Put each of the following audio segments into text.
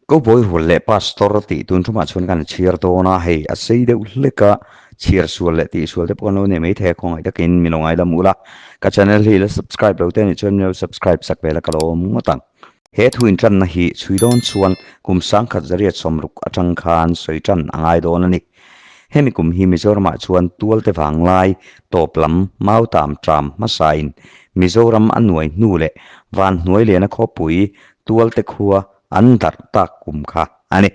Cowboy rual leh Pastor tih tun thumah chuan kan chhiar dawn a, hei a sei deuh hlek a, chhiar sual leh tih sual te pawh kan lo nei maithei a, khawngaih takin min lo ngaidam ula, ka channel hi la subscribe lo te anih chuan min lo subscribe sak ve la ka lo awm ngawt ang. He thu intlanna hi chhui dawn chuan kum 1960 atang khan sawi tan a ngai dawn a ni. Hemi kum hi Mizoramah chuan tualte vanglai tawp lam mautam tram hmasain Mizoram a nuai hnu leh Vanhnuai liana khawpui tualte khua an darh tak kum kha a ni.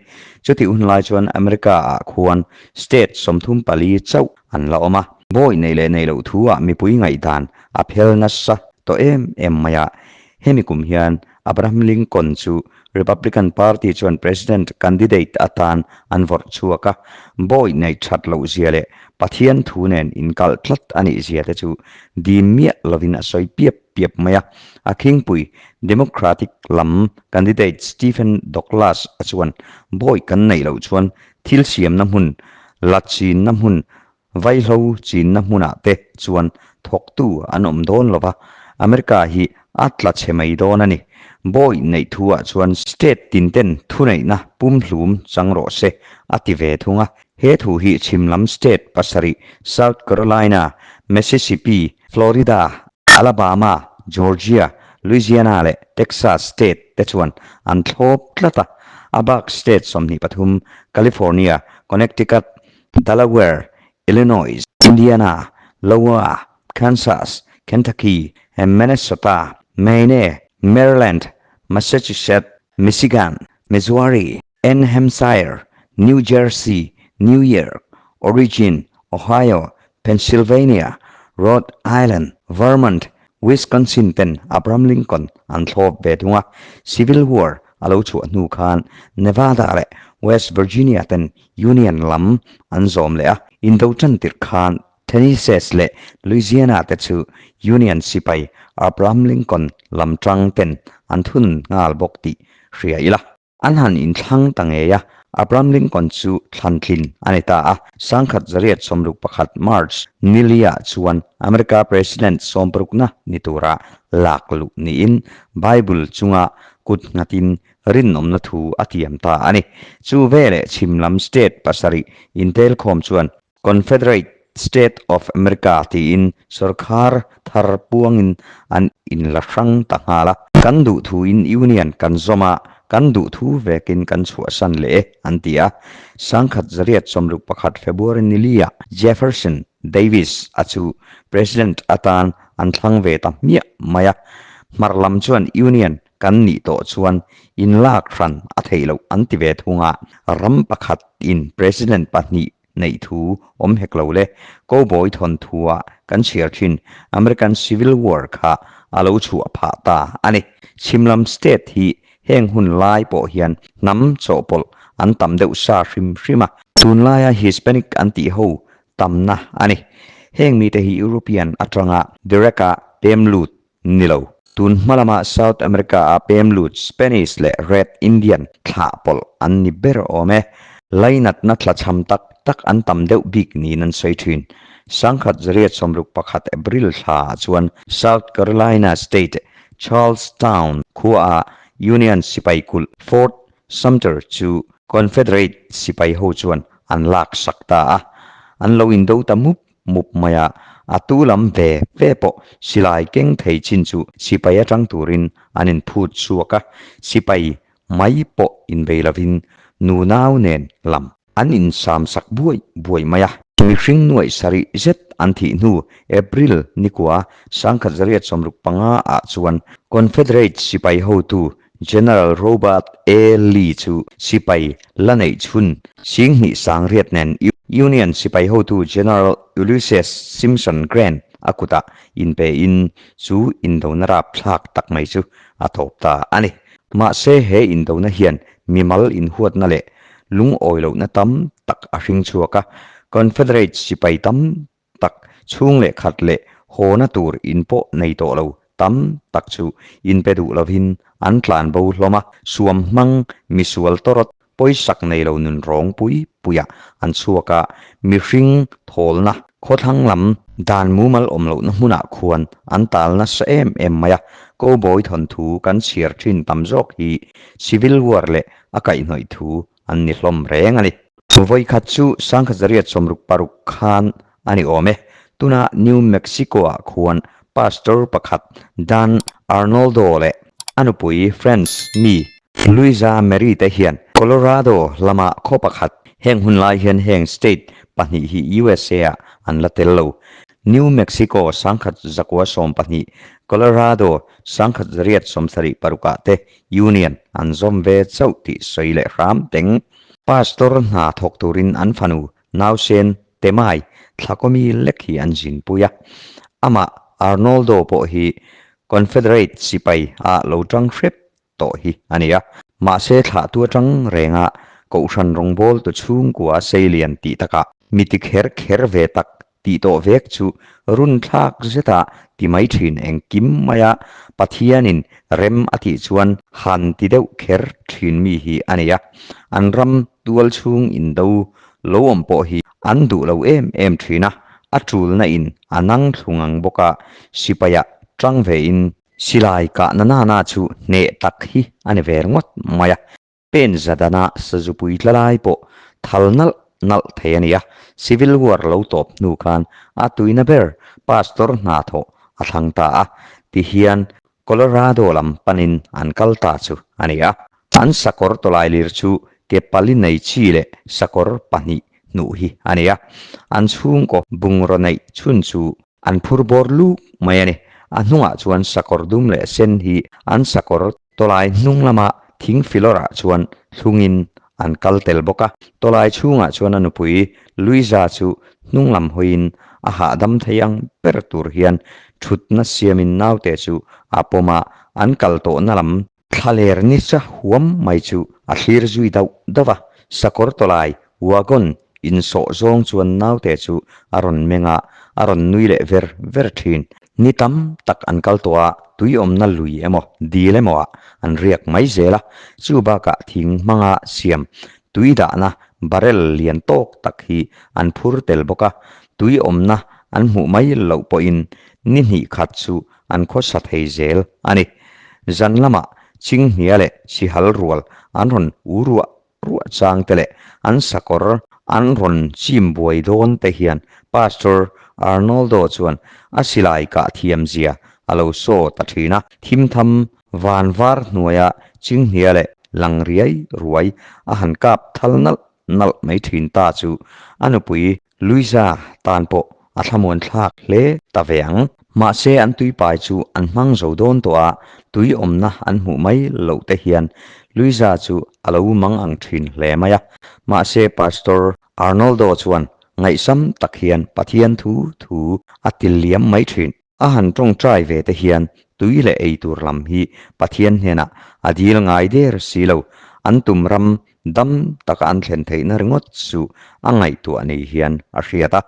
Chutih hun lai chuan America ah khuan state 34 chauh an la awm a. Bawi nei leh nei loh thu ah mipui ngaihdan a phel nasa tawh em em mai a. Hemi kum hian Abraham Lincoln chu Republican Party chuan President candidate atan an vawrh chhuak a, bawi nei that loh zia leh Pathian thu nen inkalh tlat a nih zia te chu dim miah lovin a sawi piap piap mai a. A khingpui Democratic lam candidate Stephen Douglas a chuan bawi kan neih loh chuan thil siamna hmun, la chinna hmun, Vaihlo chinna hmunah te chuan thawktu an awm dawn lo va, America hi a tla chhe mai dawn a ni. Bawi neih thu ah chuan state tin ten thuneihna pumhlum chang rawh se a ti ve thung a. He thu hi chhim lam state pasarih South Carolina, Mississippi, Florida, Alabama, Georgia, Louisiana leh Texas state te chuan an thlawp tlat a. A bak state 23 California, Connecticut, Delaware, Illinois, Indiana, Iowa, Kansas, Kentucky, Minnesota, Maine, Maryland, Massachusetts, Michigan, Missouri, N Hampshire, New Jersey, New York, Oregon, Ohio, Pennsylvania, Rhode Island, Vermont, Wisconsin ten Abraham Lincoln an thlawp ve thung a. Civil War a lo chhuah hnu khan Nevada leh West Virginia ten Union lam an zawm leh a. Indo tan tirh khan Tennessee leh Louisiana te chu Union sipai Abraham Lincoln lam tang ten an thun nghal bawk tih hria ila. An han inthlang ta ngei a, Abraham Lincoln chu thlantlin a ni ta a. 1961 March nilia chuan America President sawmparukna ni tura lak luh niin Bible chunga kut nghatin rinawmna thu a tiam ta a ni. Chu veleh chhim lam state pasarih intelkhawm chuan Confederate State of America tiin sorkar thar puangin an inla hrang ta nghal a. Kan duh thuin Union kan zawm a, kan duh thu vekin kan chhuahsan leh e, an ti a. 1961 February niliah Jefferson Davis a chu President atan an thlang ve ta hmiah mai a. Hmar lam chuan Union kan nih tawh chuan inlak hran a theih loh an ti ve thung a, ram pakhat in President pahnih neih thu awm hek lo le. Cowboy thawnthu-a kan chhiar thin American Civil War kha a lo chhuah phah ta a ni. Chhimlam state hi heng hun lai pawh hian hnam chawhpawlh an tam deuh sa hrim hrim a. Tunlaia Hispanic an tih ho tamna a ni. Heng mite hi European atanga direct-a pem lut Ni lo. Tun hma lama South America-a pem lut Spanish leh Red Indian thlah pawlh an ni ber awm e. Lainatna thlachham tak tak an tam deuh bik niin an sawi thin. 1961 April thla chuan South Carolina State, Charlestown khuaah Union sipai kulh Fort Sumter chu Confederate sipai ho chuan an lak sak ta a, an lo indo ta mup mup mai a, a tu lam ve ve pawh silai keng thei chin chu sipai atang turin an inphut chhuak a, sipai mai pawh inbei lovin nunau nen lam an insam sak buai buai mai a. Mihring nuaih sarih zet an thih hnu April nikua 1965 ah chuan Confederate sipai hotu General Robert A. Lee chu sipai la neih chhun Singhnih sangriat nen Union sipai hotu General Ulysses Simpson Grant a kutah inpe in chu indona rapthlak tak mai chu a tawp ta a ni. Mahse he indona hian mimal inhuatna leh lungawi lohna tam tak a hring chhuak a, Confederate sipai tam tak chhung leh khat leh hawna tur in pawh nei tawh lo tam tak chu inpe duh lovin an tlan bo hlawm a, suam hmang misual tawrawt pawisak nei lo nun rawng pui puiah an chhuak a, mihring thawlna Khawthlang lam dan mumal awm lohna hmunah khuan an tal nasa em em mai a, Cowboy thawnthu kan chhiar thin tam zawk hi Civil War leh a kaihhnawih thu an ni hlawm reng a ni. Vawikhat chu Sangkhazariat 66 khan a ni awm e. Tuna New Mexico-ah khuan Pastor pakhat Dan Arnoldo leh a nupui France mi Luisa Marie te hian Colorado lama khaw pakhat, heng hun lai hian heng state pahnih hi USA-ah an la tel lo. New Mexico 1912, Colorado 1876 ah te Union an zawm ve chauh tih sawi leh hram teng. Pastor hna thawk turin an fanu nausen Temai thlakawmi lek hi an zinpui a. Amah Arnoldo pawh hi Confederate sipai ah lo tang hrep tawh hi a ni a. Mahse thlahtu atang renga Kohhran rawngbawltu chhungkua seilian tih takah mi ti kher kher ve tak tih tawh vek chu run thlak zeta ti mai thin engkim maia Pathianin rem a tih chuan han ti deuh kher thin mi hi a ni a. An ram tual chhung indo lo awm pawh hi an duh lo em em thin a, a tulna in a nang thlung ang bawk a, sipaiah tang ve in Silai kahna nana chu hneh tak hi a ni ve ringawt mai a, pen zadana sazupui tla lai pawh thal nalh nalh thei a ni a, Civil War lo tawp hnu khan a tuina ber Pastor hna thawh a thlang ta a, tihian Colorado lam panin an kal ta chu a ni a. An sakawr tawlailir chu ke pali nei chi leh sakawr pahnih hnuh hi a ni a, an chhungkaw bungraw neih chhun chu An phur bawr luk mai a ni. A hnungah chuan sakawr dum leh sen hi an sakawr tawlai hnung lama thing filawrah chuan thlungin an kal tel bawk a. Tawlai chhungah chuan a nupui Luiza chu hnung lam hawiin a hahdam thei ang ber tur hian thutna siamin naute chu a pawm a, an kal tawhna lam Thlaler nisa huam mai chu a thlir zui dauh dauh a, sakawr tawlai, wagon, insawh zawng chuan naute chu a rawn meng a, a rawn nui leh ver ver thin. Ni tam tak an kal tawh a, tui awmna lui emaw, dil emaw ah an riak mai zel a, chu bakah thing hmanga siam tui dahna barrel lian tawk tak hi an phur tel bawk a, tui awmna an hmuh mai loh pawhin ni hnih khat chu an khawsa thei zel a ni. Zan lamah Chinghnia leh Sihal rual an rawn u ruah ruah chang te leh an sakawr an rawn chim buai dawn te hian Pastor Arnoldo chuan a silai kah thiam zia a lo saw ta thin a. Thimtham van var hnuaia Chinghnia leh lang riai ruai a han kap thal nalh nalh mai thin ta chu a nupui Luisa tan pawh a thlamuan thlak hle ta ve ang. Mahse an tuipai chu an hmang zo dawn tawh a, tui awmna an hmuh mai loh te hian Luisa chu a lo mang ang thin hle mai a. Mahse Pastor Arnoldo chuan ngaihsam tak hian Pathian thu thu a ti liam mai thin. A han tawngtai ve te hian tui leh ei tur lam hi Pathian hnenah a dil ngai der si lo. An tum ram dam taka an thlen theihna ringawt chu a ngaihtuah nei hian a hriat a.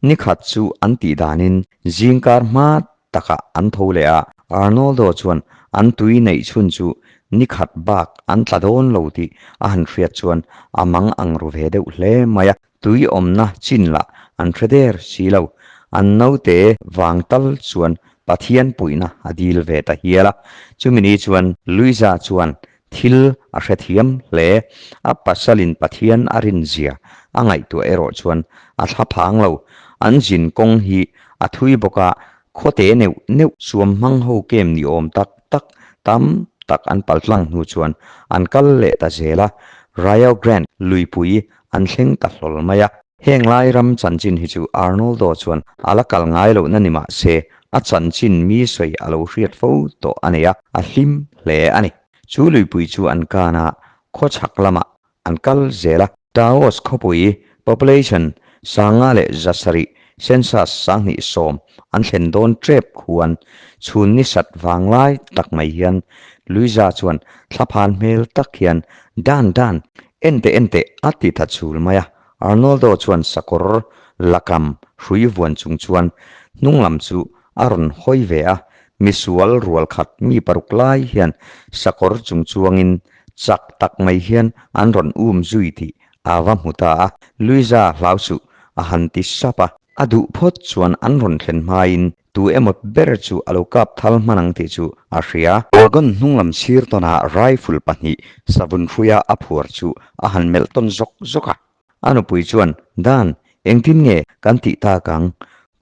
Nikhat chu an tih danin zingkar hma takah an tho leh a, Arnoldo chuan an tui neih chhun chu nikhat bak an tla dawn lo tih a han hriat chuan a mang ang ru ve deuh hle mai a. Tui awmna chin lah an hre der si lo. An naute vang tal chuan Pathian puihna a dil ve ta hial a. Chumi ni chuan Luiza chuan thil a hrethiam hle. A pasalin Pathian a rinzia a ngaihtuah erawh chuan a thla phang lo. An zin kawng hi a thui bawk a, khawte neuh neuh suam hmang ho kem ni awm tak tak tam tak an paltlang hnu chuan an kal leh ta zel a. Rio Grande luipui An thleng ta hlawl mai a. Heng lai ram chanchin hi chu Arnoldo chuan a la kal ngai lohna ni mah se, a chanchin mi sawi a lo hriat fo tawh a nei a, a hlim hle a ni. Chu luipui chu an kan a, khawchhak lamah an kal zel a. Taos khawpui population 5100, census 2010 an thlen dawn tep khuan chhun ni sat vang lai tak mai hian Luiza chuan thlaphan hmel tak hian Dan dan, Enteh enteh a ti tha chul mai a, Arnoldo chuan sakawr lakam hrui vuan chung chuan hnung lam chu a rawn hawi ve a, misual rual khat mi paruk lai hian sakawr chung chuangin chak tak mai hian an rawn um zui tih a va hmu ta a, Luiza hlau suh a han ti sap a. A duh phawt chuan an rawn thlen hmain tu emaw ber chu a lo kap thal hman ang tih chu a hria. Wagon hnunglam sir tawnah rifle pahnih savun hruia a phuar chu a han melh tawn zawk zawk a. A nupui chuan, Dan, engtin nge kan tih tak ang?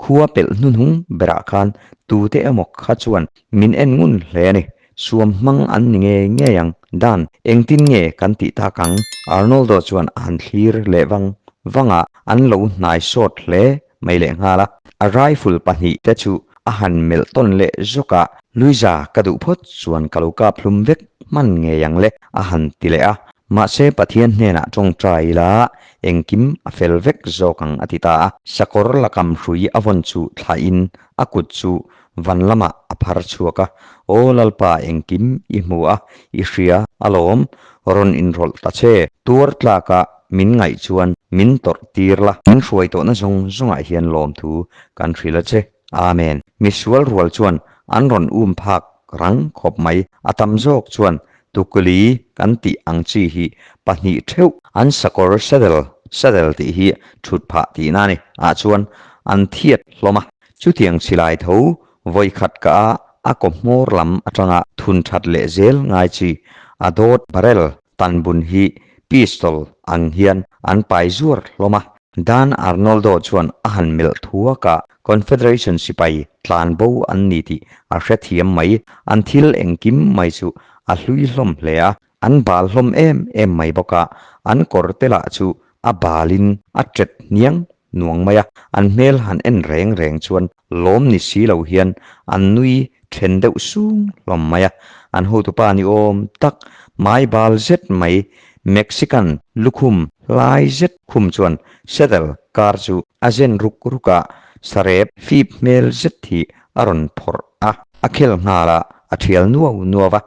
Khua pelh hnuhnung berah khan tute emaw kha chuan min en ngun hle a ni. Suam hmang an ni ngei ngei ang. Dan, engtin nge kan tih tak ang? Arnoldo chuan a han thlir leh vang vang a, an lo hnai sawt hle mai lehnghal a. A rifle pahnih te chu a han melh tawn leh zawk a, Luiza, ka duh phawt chuan ka lo kap hlum vek hman ngei ang le, a han ti leh a. Mahse Pathian hnenah tawngtai ila engkim a fel vek zawk ang a ti ta a. Sakawr lakam hrui a vawn chu thlahin a kut chu van lamah a phar chhuak a, Aw Lalpa engkim i hmu a, i hria alawm, rawn inrawlh ta che. Tuar tlaka min ngaih chuan min tawrh tir la. Min hruai tawhna zawng zawngah hian lawmthu kan hrilh a che. Amen. Misual rual chuan an rawn um phak rang khawp mai. A tam zawk chuan tukuli kan tih ang chi hi pahnih theuh. An sakawr saddle, saddle tih hi thut phah tihna a ni, ah chuan an thiat hlawm a. Chutiang chilai tho vawi khat ka a a kaw hmawr lam atanga thun that leh zel ngai chi a dawt barrel Tanbun hi pistol ang hian an pai zuar hlawm a. Dan Arnoldo chuan a han melh thuak a, Confederation sipai tlan bo an ni tih a hrethiam mai. An thil engkim mai chu a hlui hlawm hle a, an bal hlawm em em mai bawk a, an kawr te lah chu a balin a ṭet hniang nuang mai a, an hmel han en reng reng chuan lawm ni si lo hian an nui then deuh sung hlawm mai a, an hotupa ni awm tak hmai bal zet mai Mexican lukhum hlai zet khum chuan saddle car chu a zen ruk ruk a, sarep fip hmel zet hi a rawn phawrh a, a khel nghal a, a thial nuau nuau a,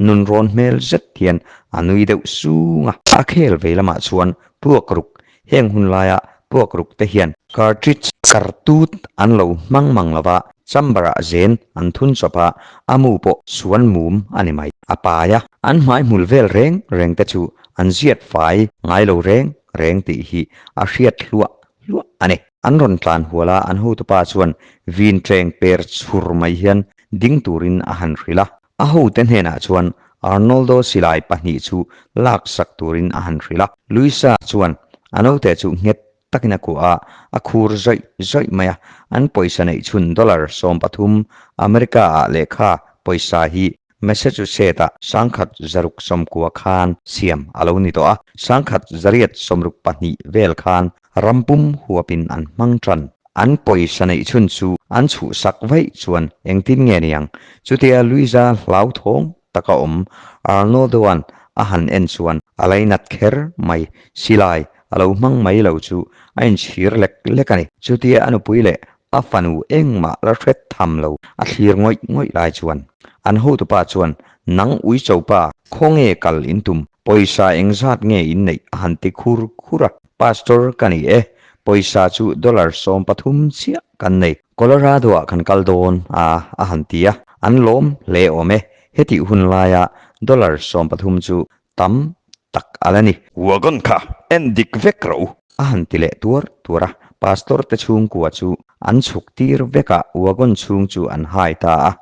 nunrawn hmel zet hian a nui deuh sung a, a khel vei lamah chuan puak ruk Heng hun laia puak ruk te hian cartridge kartut an lo hmang mang lo va, chamber ah zen an thun chawp a, a mu pawh suan mum a ni mai. A pai a, an hmai hmul vel reng reng te chu an ziat fai ngai lo reng reng tih hi a hriat hluah hluah a ni. An rawn tlan hual a, an hotupa chuan vin ṭeng per chhur mai hian ding turin a han hrilh a. A hote hnenah chuan Arnoldo silai pahnih chu lak sak turin a han hrilh a. Luisa chuan a naute chu nghet takin a kuah a, a khur zawih zawih mai a. An pawisa neih chhun dollar 13 America-ah lehkha pawisa hi Massachusetts-ah 1690 khan siam a lo ni tawh a, 1662 vel khan Rampum huapin an hmang tan. An pawisa neih chhun chu an chhuhsak vaih chuan engtin nge niang? Chutia Luiza hlauthawng taka awm Arnoldo-a'n a han en chuan a lainat kher mai. Silai a lo hmang mai lo chu a inchhir lek lek a ni. Chutia a nupui leh a fanu engmah la hret tham lo a thlir ngawih ngawih lai chuan an hotupa chuan, Nang uichopa, khawnge kal in tum? Pawisa engzat nge in neih? a han ti khur khur a. Pastor ka ni e, pawisa chu dollar 13 chiah kan nei. Colorado ah kan kal dawn a, a han ti a. An lawm hle awm e, hetih hun laia dollar 13 chu tam tak a la ni. Wagon kha en dik vek rawh u. A han ti leh tuar tuar a, Pastor te chhungkua chu an chhuk tir vek a, wagon chhung chu an hai ta a.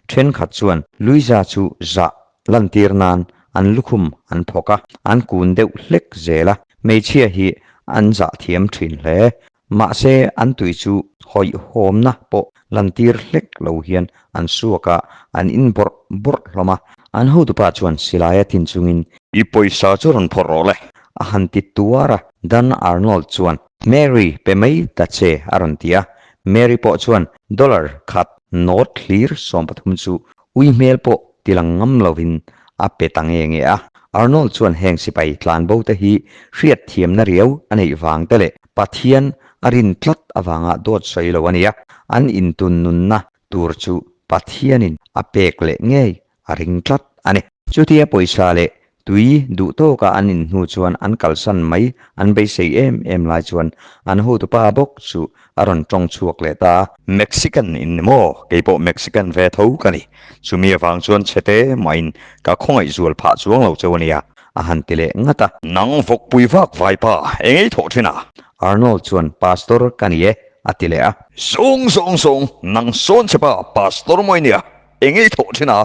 Thenkhat chuan Luiza chu zah Lantir nan an lukhum an phawk a, an kun deuh hlek zel a, hmeichhia hi an zah thiam thin hle. Mahse an tui chu hawihhawmna pawh lantir hlek lo hian an suak a, an in bawrh bawrh hlawm a. An hotupa chuan silai a tin chungin, I pawisa chu rawn phawrh rawh le, a han ti tuar a. Dan Arnold chuan, Mary, pe mai ta che, a rawn ti a. Mary pawh chuan dollar khat note hlir 13 chu Ui hmel pawh tilang ngam lovin a pe ta nge nge a. Arnold chuan heng sipai tlanbo te hi hriat thiamna riau a neih vang te leh Pathian a rin tlat avanga dawt sawi lo a nia. An intun nunna tur chu Pathianin a pek leh ngei a ring tlat a ni. Chutia pawisa leh Tui duh tawka an in hnu chuan an kalsan mai an beisei em em lai chuan an hotupa bawk chu a rawn tawng chhuak leh ta a. Mexican in ni maw? Kei pawh Mexican ve tho ka ni. Chumi avang chuan chhete mahin ka khawngaih zual phah chuang lo cheu a nia, a han ti leh ngat a. Nang vawkpui vak vaipa, engei thawh thin a? Arnold chuan, Pastor ka ni e. A ti leh a. Zawng zawng zawng, nang sawn che pa, Pastor mawi nia, eng ei thawh thin a?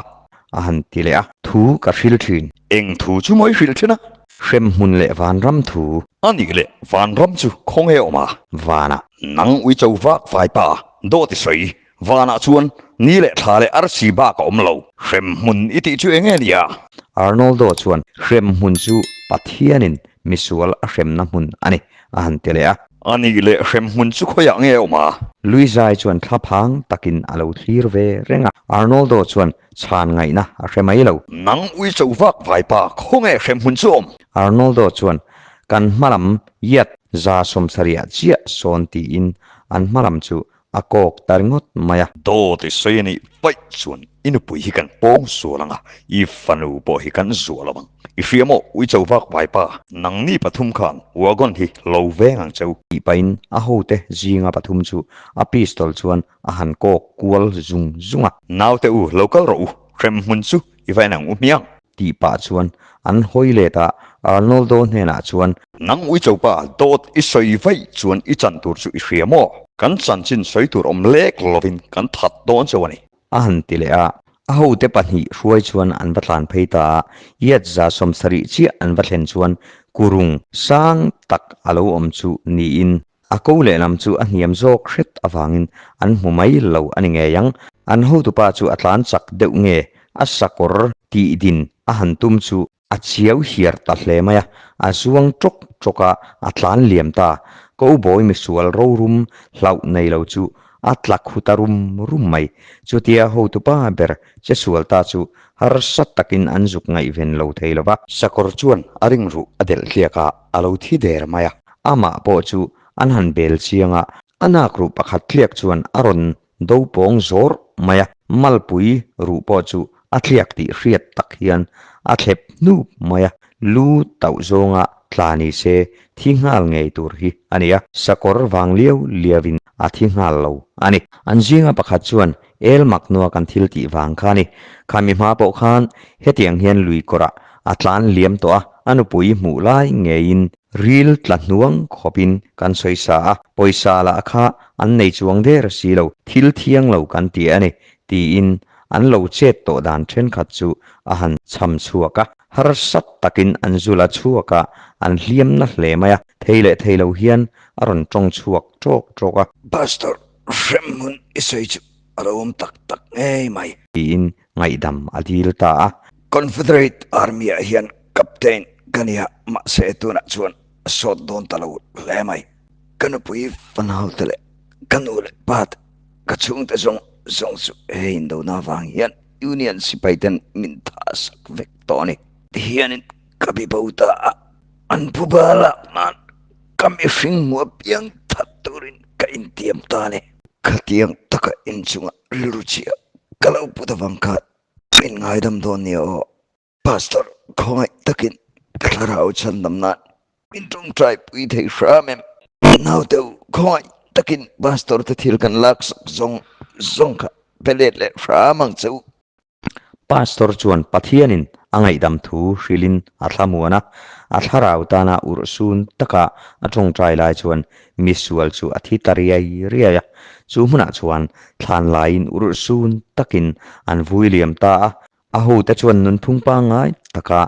A han ti leh a. Thu ka hril thin. Eng thu chu mawi hrilh thin a? Hremhmun leh vanram thu. A nih leh vanram chu khawnge awm a? Vanah. Nang uicho vak vai pa, dawt i sawi. Vanah chuan ni leh thla leh arsi bak a awm lo. Hremhmun i tih chu eng nge nia? Arnoldo chuan hremhmun chu Pathianin misual a hremna hmun a ni, a han ti leh a. A nih leh hremhmun chu khawiah nge a awm a? Luizai chuan thlaphang takin a lo thlir ve reng a. Arnoldo chuan chhan ngaihna a hre mai lo. Nang uicho vak vaipa, khawnge hremhmun chu awm? Arnoldo chuan kan hmalam yat 170 chiah sawn tiin an hmalam chu A kawk ta ringawt mai a. Dawt i sawi a nih vaih chuan i nupui hi kan pawng sual ang a, i fanu pawh hi kan zuah lo ang. I hria maw, uicho vak vaipa? Nangni pathum khan wagon hi lo veng ang cheu. Tih pahin a hote zinga pathum chu a pistol chuan a han kawk kual zung zung a. Naute u, lo kal rawh u, hrem hmun chu i va en ang u hmiang. Tih pah chuan an hawi let a, Arnoldo hnenah chuan. Nang uicho pa, dawt i sawi vaih chuan i chan tur chu i hria maw? Kan chanchin sawi tur awm lek lovin kan that dawn cheu a ni. A han ti leh a, a hote pahnih hruai chuan an va tlan phei ta a, yat 70 chiah an va thlen chuan kurung sang tak a lo awm chu niin a ko lehlam chu a hniam zawk hret avangin an hmu mai lo a ni ngei ang. An hotupa chu a tlan chak deuh nge a sakawr tih din a han tum chu a chiau hiar ta hle mai a, a zuang tawk tawk a, a tlan liam ta. Cowboy misual rorum hlauh nei lo chu a tla khu ta rum rum mai. Chutia hotupa ber che sual ta chu harsa takin an zuk ngaihven lo thei lo va. Sakawr chuan a ring ruh a delh tliak a, a lo thi der mai a. Amah pawh chu an han bel chiang a, a nak ruh pakhat tliak chuan a rawn do pawng zawr mai a. Malpui ruh pawh chu a tliak tih hriat tak hian a thlep hnup mai a, lu tauh zawnga tla ni se thi nghal ngei tur hi a ni a. Sakawr vang liau liauin a thi nghal lo a ni. An zinga pakhat chuan El Maknua kan thil tih vang kha a ni. Khami hma pawh khan hetiang hian lui kawrah a tlan liam tawh a, a nupui hmuh lai ngeiin ril tla hnuang khawpin kan sawi sa a, pawisa lah kha an nei chuang der si lo, thil thiang lo kan ti a ni, tiin an lo chet tawh dan thenkhat chu a han chham chhuak a. Harsat takin an zul a chhuak a, an hliam na hle mai a, thei leh thei lo hian a rawn tawng chhuak tawk tawk a. Pastor, hremhmun i sawi chu a lo awm tak tak ngei mai. Tiin ngaihdam a dil ta a. Confederate Army-ah hian Captain ka nia, mahse tunah chuan a sawt dawn ta lo hle mai. Ka nupui fanaute leh ka nu leh pa te, ka chhungte zawng zawng chu he indona avang hian Union sipaiten min thah sak vek tawh a ni. Tihianin ka bi bo ta a, an phuba lak nan ka mihring hmu apiang that turin ka intiam ta a ni. Khatiang taka inchunga rilru chhia ka lo put avang khan min ngaidam dawn nia aw. Pastor, khawngaih takin ka thlarau chhandam nan min tawngtai pui thei hram em? Naute u, khawngaih takin Pastor te thil kan laksak zawng zawng kha pe let leh hram ang che u. Pastor chuan Pathianin a ngaihdam thu hrilhin a thlamuan a, a thlarau tana urhsun taka a tawngtai lai chuan misual chu a thi ta riai riai a. Chu hmunah chuan thlan laiin urhsun takin an vui liam ta a, A hote chuan nunphung pangngai taka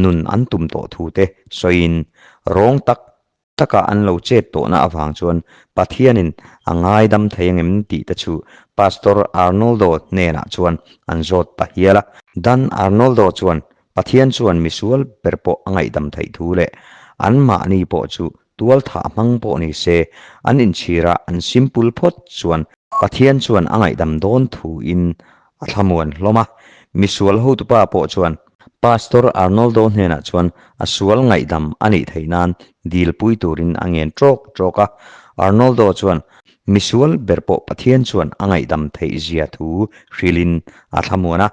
nun an tum tawh thu te sawiin rawng tak taka an lo chet tawhna avang chuan Pathianin a ngaidam thei angem tih te chu Pastor Arnoldo hnenah chuan an zawt ta hial a. Dan Arnoldo chuan Pathian chuan misual ber pawh a ngaihdam theih thu leh anmahni pawh chu tualthah hmang pawh ni se an inchhirah an simpul phawt chuan Pathian chuan a ngaihdam dawn thuin a thlamuan hlawm a. Misual hotupa pawh chuan Pastor Arnoldo hnenah chuan a sual ngaihdam a nih theih nan dilpui turin a ngen ṭawk ṭawk a. Arnoldo chuan misual ber pawh Pathian chuan a ngaihdam theih zia thu hrilhin a thlamuan a.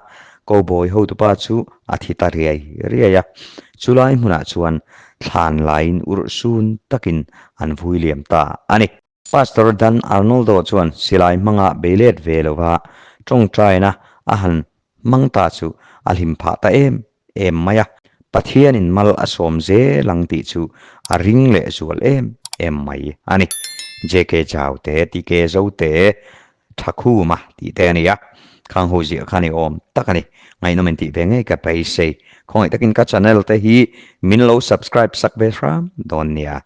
Cowboy hotupa chu a thi ta riai riai a. Chulai hmunah chuan thlan laiin urhsun takin an vui liam ta a ni. Pastor Dan Arnoldo chuan silai hmanga bei let ve lova tawngtaina a han hmang ta chu a hlim phah ta em em mai a, Pathianin mal a sawm zel ang tih chu a ring leh zual em em mai a ni. JK Chau te, TK Zote, Thakhuma tih te a ni a, khang ho ziah kha ni awm tak a ni. Ngaihnawm in tih ve ngei ka beisei. Khawngaih takin ka channel te hi min lo subscribe sak ve hram dawn nia.